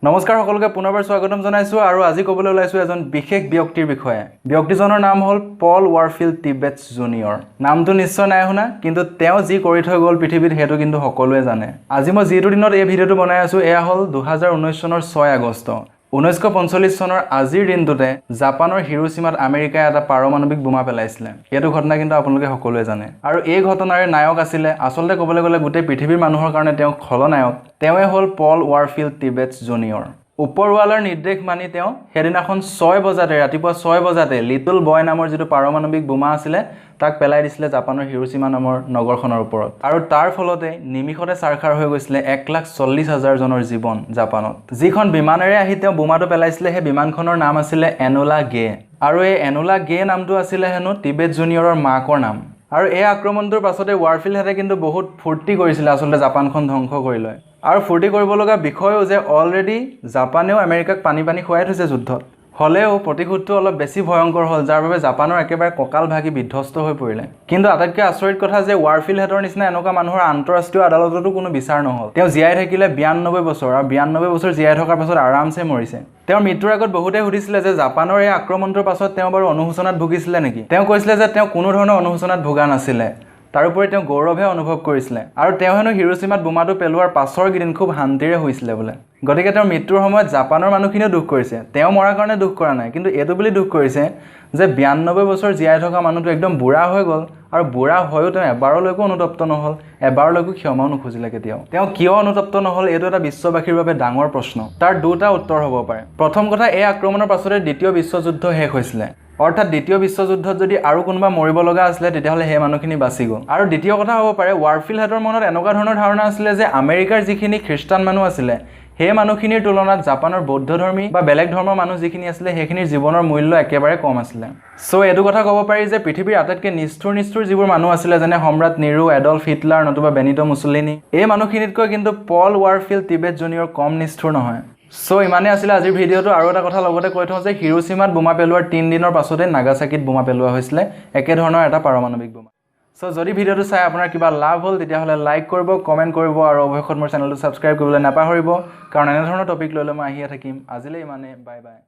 নমস্কাৰ, সকলোকে পুনৰবাৰ স্বাগতম জনাইছোঁ আৰু আজি ক'বলৈ ওলাইছোঁ এজন বিশেষ ব্যক্তিৰ বিষয়ে। ব্যক্তিজনৰ নাম হ'ল পল ৱাৰফিল্ড টিবেটছ জুনিয়ৰ। নামটো নিশ্চয় নাই শুনা, কিন্তু তেওঁ যি কৰি থৈ গ'ল পৃথিৱীত, সেইটো কিন্তু সকলোৱে জানে। আজি মই যিটো দিনত এই ভিডিঅ'টো বনাই আছোঁ, এয়া হ'ল 2019 চনৰ 6 আগষ্ট। 1945 চনৰ আজিৰ দিনটোতে জাপানৰ হিৰোচিমাত আমেৰিকাই এটা পাৰমাণৱিক বোমা পেলাইছিলে। এইটো ঘটনা কিন্তু আপোনালোকে সকলোৱে জানে। আৰু এই ঘটনাৰে নায়ক আছিলে, আচলতে ক'বলৈ গ'লে গোটেই পৃথিৱীৰ মানুহৰ কাৰণে তেওঁ খলনায়ক, তেওঁৱে হ'ল পল ৱাৰফিল্ড টিবেটছ জুনিয়ৰ। ওপৰৱালাৰ নিৰ্দেশ মানি তেওঁ সেইদিনাখন 6 বজাতে, ৰাতিপুৱা 6 বজাতে লিটল বয় নামৰ যিটো পাৰমাণৱিক বোমা আছিলে, তাক পেলাই দিছিলে জাপানৰ হিৰোচিমা নামৰ নগৰখনৰ ওপৰত। আৰু তাৰ ফলতে নিমিষতে ছাৰখাৰ হৈ গৈছিলে 1,40,000 জনৰ জীৱন জাপানত। যিখন বিমানেৰে আহি তেওঁ বোমাটো পেলাইছিলে, সেই বিমানখনৰ নাম আছিলে এনোলা গে। আৰু এই এনোলা গে নামটো আছিলে হেনো টিবেট জুনিয়ৰৰ মাকৰ নাম। আৰু এই আক্ৰমণটোৰ পাছতে ৱাৰফিল্ডহেঁতে কিন্তু বহুত ফূৰ্তি কৰিছিলে আচলতে জাপানখন ধ্বংস কৰি লৈ। আৰু ফূৰ্তি কৰিব লগা বিষয়ো যে অলৰেডি জাপানেও আমেৰিকাক পানী পানী খুৱাই থৈছে যুদ্ধত। হ'লেও প্ৰতিশোধটো অলপ বেছি ভয়ংকৰ হ'ল, যাৰ বাবে জাপানৰ একেবাৰে কঁকাল ভাগি বিধ্বস্ত হৈ পৰিলে। কিন্তু আটাইতকৈ আচৰিত কথা যে ৱাৰফিল্ডহেঁতৰ নিচিনা এনেকুৱা মানুহৰ আন্তঃৰাষ্ট্ৰীয় আদালততো কোনো বিচাৰ নহ'ল। তেওঁ জীয়াই থাকিলে 92 বছৰ আৰু 92 বছৰ জীয়াই থকাৰ পাছত আৰামছে মৰিছে। তেওঁৰ মৃত্যুৰ আগত বহুতে সুধিছিলে যে জাপানৰ এই আক্ৰমণটোৰ পাছত তেওঁ বাৰু অনুশোচনাত ভুগিছিলে নেকি? তেওঁ কৈছিলে যে তেওঁ কোনো ধৰণৰ অনুশোচনাত ভোগা নাছিলে। তাৰোপৰি তেওঁ গৌৰৱহে অনুভৱ কৰিছিলে আৰু তেওঁ হেনো হিৰোচিমাত বোমাটো পেলোৱাৰ পাছৰ কেইদিন খুব শান্তিৰে শুইছিলে বোলে। গতিকে তেওঁৰ মৃত্যুৰ সময়ত জাপানৰ মানুহখিনিও দুখ কৰিছে। তেওঁ মৰাৰ কাৰণে দুখ কৰা নাই, কিন্তু এইটো বুলি দুখ কৰিছে যে 92 বছৰ জীয়াই থকা মানুহটো একদম বুঢ়া হৈ গ'ল আৰু বুঢ়া হৈও তেওঁ এবাৰলৈকো অনুতপ্ত নহ'ল, এবাৰলৈকো ক্ষমাও নুখুজিলে কেতিয়াও। তেওঁ কিয় অনুতপ্ত নহ'ল, এইটো এটা বিশ্ববাসীৰ বাবে ডাঙৰ প্ৰশ্ন। তাৰ দুটা উত্তৰ হ'ব পাৰে। প্ৰথম কথা, এই আক্ৰমণৰ পাছতে দ্বিতীয় বিশ্বযুদ্ধ শেষ হৈছিলে। অৰ্থাৎ দ্বিতীয় বিশ্বযুদ্ধত যদি আৰু কোনোবা মৰিব লগা আছিলে, তেতিয়াহ'লে সেই মানুহখিনি বাচি গ'ল। আৰু দ্বিতীয় কথা হ'ব পাৰে, ৱাৰফিল্ডহেঁতৰ মনত এনেকুৱা ধৰণৰ ধাৰণা আছিলে যে আমেৰিকাৰ যিখিনি খ্ৰীষ্টান মানুহ আছিলে, সেই মানুহখিনিৰ তুলনাত জাপানৰ বৌদ্ধ ধৰ্মী বা বেলেগ ধৰ্মৰ মানুহ যিখিনি আছিলে, সেইখিনিৰ জীৱনৰ মূল্য একেবাৰে কম আছিলে। চ' এইটো কথা ক'ব পাৰি যে পৃথিৱীৰ আটাইতকৈ নিষ্ঠুৰ নিষ্ঠুৰ যিবোৰ মানুহ আছিলে, যেনে সম্ৰাট নিৰো, এডল্ফ হিটলাৰ নতুবা বেনিটো মুছলিনী, এই মানুহখিনিতকৈ কিন্তু পল ৱাৰফিল্ড টিবেট জুনিয়ৰ কম নিষ্ঠুৰ নহয়। চ' ইমানেই আছিলে আজিৰ ভিডিঅ'টো। আৰু এটা কথা লগতে কৈ থওঁ যে হিৰোচিমাত বোমা পেলোৱাৰ 3 দিনৰ পাছতে নাগাচাকিত বোমা পেলোৱা হৈছিলে, একেধৰণৰ এটা পাৰমাণৱিক বোমা। চ' যদি ভিডিঅ'টো চাই আপোনাৰ কিবা লাভ হ'ল, তেতিয়াহ'লে লাইক কৰিব, কমেণ্ট কৰিব আৰু অৱশেষত মোৰ চেনেলটো ছাবস্ক্ৰাইব কৰিবলৈ নাপাহৰিব, কাৰণ এনেধৰণৰ টপিক লৈ লৈ মই আহিয়ে থাকিম। আজিলৈ ইমানেই, বাই বাই।